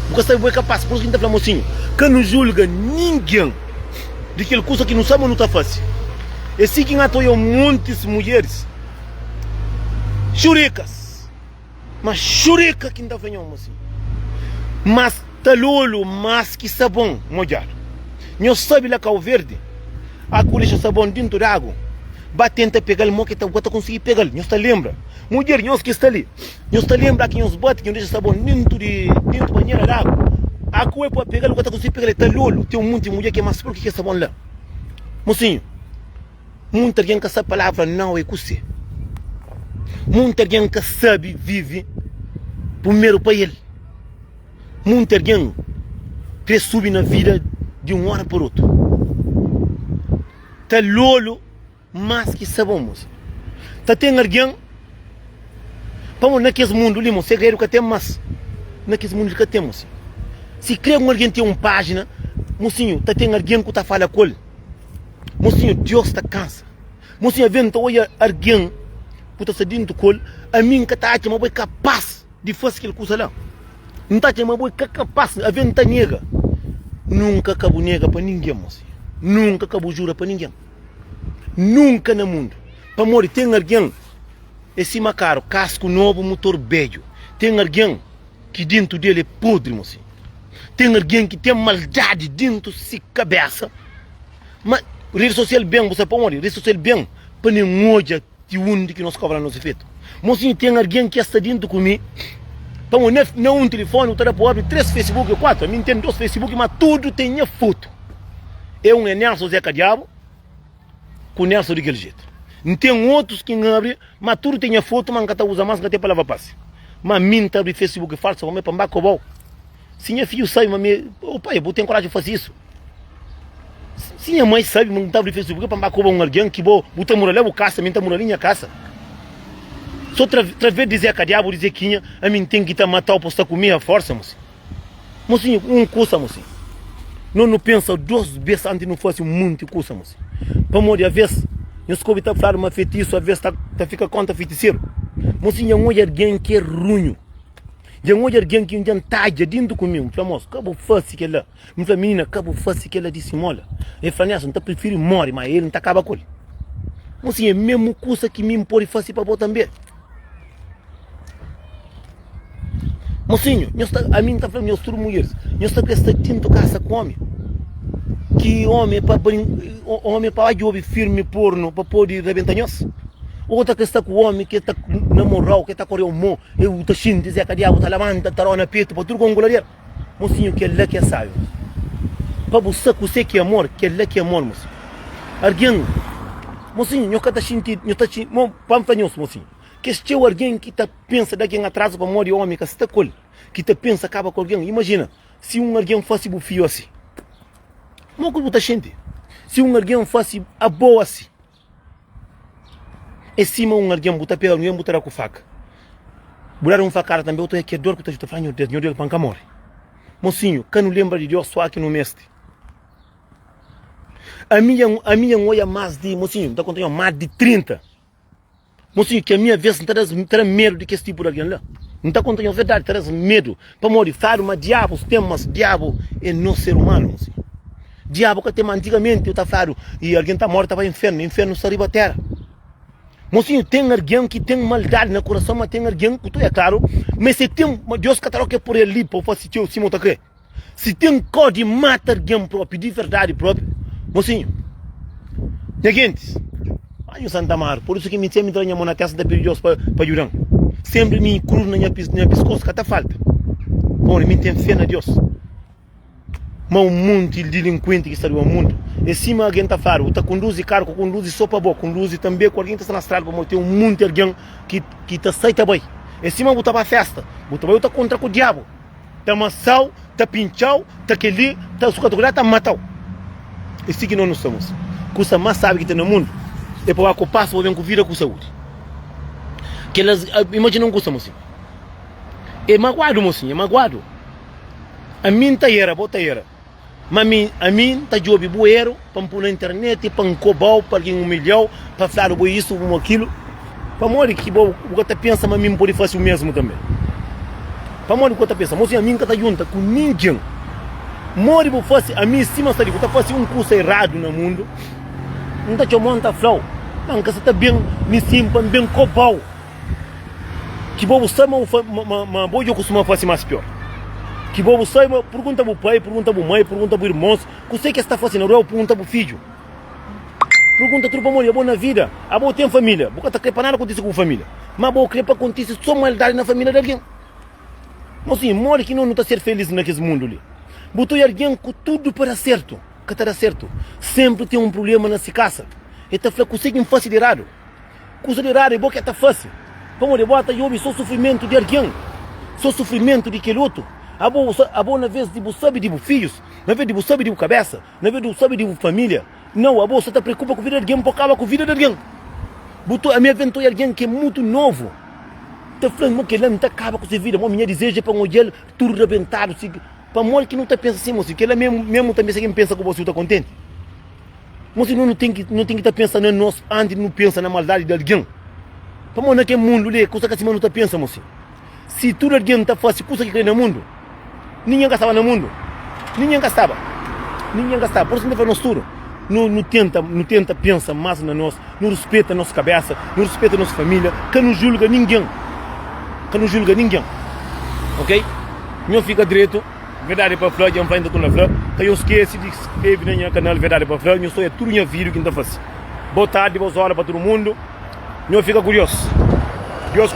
Bu ka sabi bu é kapas. Pur isu ki N ta fla, mosinhu, ka nu julga ningen di kel kusa ki nu sabi ma nu ta fase. É si ki N ata oja montis mudjeris xurikas. Ma xureka ki N ta fla nho, mosinhu. Mas talolu mas ki sabon modjadu. Nho sabe la Kau Verdi, a ku dexa sabon dintu di agu, ba tenta pega-l mo ki ta, bu ka ta konsigi pega-l. Nhos ta lenbra? Mudjer, nhos ki sta li, nhos ta lenbra ki nhos bati ki nhos dexa sabon dintu di, dintu banhera di agu? A ku e pa pega-l, bu ka ta konsigi pega-l, e talolu. Ten un monti mudjer ki é mas pior ki kes sabon la. Mosinhu. Munti algen ka sabe palavra nau é kuse. Munti algen ka sabe vive primeru pa el. Munti algen kre subi na vida di un ora pa otu. Ta lolo más ki sabon, mosi. Ta ten algen pamodi na kes mundu li, mosi, segredu ka ten más. Na kes mundu li ka ten, mosi. Si kre un algen ten un pájina, mosinhu, ta ten algen ku ta fala ku el. Mosinhu, Dios ta kansa. Mosinhu, aves N ta odja argen ku ta sta dintu ku el, ami N ka ta atxa ma bo é kapas di fase kel kusa la. N ta atxa ma bo é ka kapas, aves N ta nega. Nunka ka bu nega pa ningen, mosinhu. Nunka ka bu jura pa ningen. Nunka na mundu. Pamodi ten argen é sima karu, kasku nobu, mutor bedju. Ten argen ki dintu del é podri, mosinhu. Ten algen ki ten maldadi dintu si kabesa. Ma redi sosial ben, bu sabe pamodi? Redi sosial ben pa nen odja ti undi ki nos kobra nos efetu. Mosinhu, ten algen ki sta dintu ku mi, pamodi na, na un tilifoni bu ta da pa abri 3 Facebook, 4, ami N ten 2 Facebook, ma tudu ten nha fotu. É un é Nelson Zeca Diabu ku Nelson di kel jetu. N ten otus ki N abri, ma tudu ten nha fotu, ma N ka ta uza mas, N ka ten pa lava pasi. Ma mi N ta abri Facebook falsu pa mi pa N ba kobau. Si nha fidju sabe ma mi, oh pai, bu ten koraji di fase isu? Si nha mai sabe ma N ta abri Facebook pa N ba koba un algen ki bo bu ta mora la bu kasa, mi N ta mora li nha kasa. So tra, traves di Zeka Diabu di Zekinha, ami N ten ki ta matau pa bu sta ku mi a forsa, mosinhu. Mosinhu, un kusa, mosinhu. No nu pensa dos bes antis di nu fase un monti kusa, mosinhu. Pamodi aves, nhos ka obi ta fladu ma fetisu aves ta, ta fika kontra fitiseru. Mosinhu, dja N odja algen ki é runhu. Dja N odja algen ki dja N tadja dintu ku mi. N fla, Mos, ka bu fase kel-la. N fla, Minina, ka bu fase kel-la di simola. El fla, Nelson, N ta prifiri móre, má el N ta kaba ku el. Mosinhu, é mésmu kusa ki mi N pode fase pa bo tanbê. Mosinhu, nhos ta, ami N ta fla nhos tudu mudjeris, nhos ta krê sta dintu kasa ku ómi? Ki ómi é pa brin, ómi é pa ba djobe firmi pornu pa pode rabenta nhos? Ô ta krê sta ku ómi ki ta namorau, ki ta koreu mô, e bu ta xinti Zeka Diabu ta labanta, ta rona petu pa tudu kongulader? Mosinhu, kel-la ki é sábi, mosinhu. Pa bu sa kusé ki é amor, kel-la ki é amor, mosinhu. Algen, mosinhu, nhos ka ta xinti, nhos ta xinti, pa N fla nhos, mosinhu, Kes txeu algen ki ta pensa da gen atrazu pamodi omi ka sta ku el, ki ta pensa kaba ku algen. Imajina si un algen fase bu fiju asi. Mo ku bu ta xinti si un algen fase abo asi? É sima un algen bu ta pega algen bu ta da ku faka. Bu dadu un fakada tanbe, bu ta oja ke dor ku ta fla, Nho Deus, nho Deus pa N ka more. Mosinhu, ka nu lenbra di Deus só ki nu meste. Ami dja N oja mas di, mosinhu, N ta konta nho, mas di 30. Mosinhu, ki ami aves N ta da-s, N ta da medu di kes tipu di algen la. N ta konta nhos verdadi, ta da-s medu. Pamodi fladu ma diabus ten, mas diabu é nos ser umanu, mosinhu. Diabu ka ten, ma antigamenti ta fladu i algen ta móre ta bai infernu, infernu sta riba téra. Mosinhu, ten algen ki ten maldadi na kurason, ma ten algen ku tu, é klaru, ma se ten, ma Deus ka ta da-u ke poder li pa bu fase txeu sima bu ta kre. Si ten kó di mata algen propi, di verdadi propi, mosinhu, nha gentis, ai nhu Santa Amaro, pur isu ki mi senpri ta da nha mon na testa, ta pidi Deus pa pa djuda-m. Senpri mi krus na nha nha piskos ka ta falta, pamodi mi ten fé na Deus. Ma un monti di dilinkuenti ki sta riba mundu, é sima algen ta fladu, bu ta konduzi karu, ka konduzi so pa bo, konduzi tanbe ku algen ki ta sta na strada, pamodi ten un monti algen ki ki ta sai ta bai. É sima bu ta ba festa, bu ta bai bu ta kontra ku diabu. Ta masau, ta pintxau, ta kel-li, ta suka ta kula, ta matau. É si ki nos nu sta mos. Kusa más sábi ki ten na mundu é pa ba ku pas, pa ben ku vida ku saúdi. Kelas, imajina un kusa mosinhu. É maguadu mosinhu, é maguadu. Ami N ta era, bo ta era. Ma mi, ami N ta djobe bu eru pa N pô na internet, pa N koba-u, pa algen umilha-u, pa fladu bo isu, bo akilu. Pamodi ki bo bu ka ta pensa ma mi N pode fase u mesmu tanbe? Pamodi bu ka ta pensa? Mosinhu, ami N ka ta djunta ku ningen. Modi bu fase ami sima sta li, bu ta fase un kusa eradu na mundu, N ta txoma-u, N ta fla-u, ma N ka sa ta ben mi sin pa N ben koba-u. Ki bo bu sabe ma bu fa, ma, ma, ma bo dja kustuma fase más pior. Ki bo bu sabe ma, pergunta bu pai, pergunta bu mai, pergunta bu irmons, kuse ki es ta fase na rua, pergunta bu fidju. Pergunta tudu pamodi abo na vida, abo ten família, bu ka ta kre pa nada kontise ku bu família, ma bo kre pa kontise so maldadi na família di algen. Mosinhu, modi ki no nu ta ser felis na kes mundu li? Bu ta oja algen ku tudu pa da sertu, ka ta da sertu. Senpri ten un prubléma na si kasa. E ta fla, Kuse ki N fase di eradu? Kusa di eradu é bo ki ta fase, pamodi bo ta obi so sufrimentu di algen, so sufrimentu di kel otu. Abo, abo na ves di bu sabe di bu fidjus, na ves di bu sabe di bu kabesa, na ves di bu sabe di bu familia, nau, abo sa ta preokupa ku vida di algen pa kaba ku vida di algen. Bu ta, ami aventoi algen ki é mutu novu, ta fla-m ma kel-la N ta kaba ku se vida, ma mi nha dizeju é pa N odja-l tudu rabentadu, si, pamodi ki nu ta pensa si, mosi? Kel-la memu, memu tanbe si algen pensa ku bo si bu ta kontenti? Mosi nu ten ki nu ten ki ta pensa na nos antis di nu pensa na maldadi di algen. Pamodi na kel mundu li kusa ka sima nu ta pensa mosi. Si tudu algen ta fasi kusa ki kre na mundu, ningen ka staba na mundu. Ningen ka staba. Ningen ka staba. Pur isu N ta fla nos tudu, nu nu tenta nu tenta pensa mas na nos, nu rispeta nos kabesa, nu rispeta nos familia, ka nu julga ningen. Ka nu julga ningen. Ok? Nho fika dretu. Verdade pa fla, dja N fla, N ta torna fla, ka nhos skese di skrebe na nha kanal Verdade pa fla, nhos ta odja tudu nha video ki N ta fase. Boa tardi, boas ora pa tudu mundu, nhos fika ku Deus. Deus ku nhos.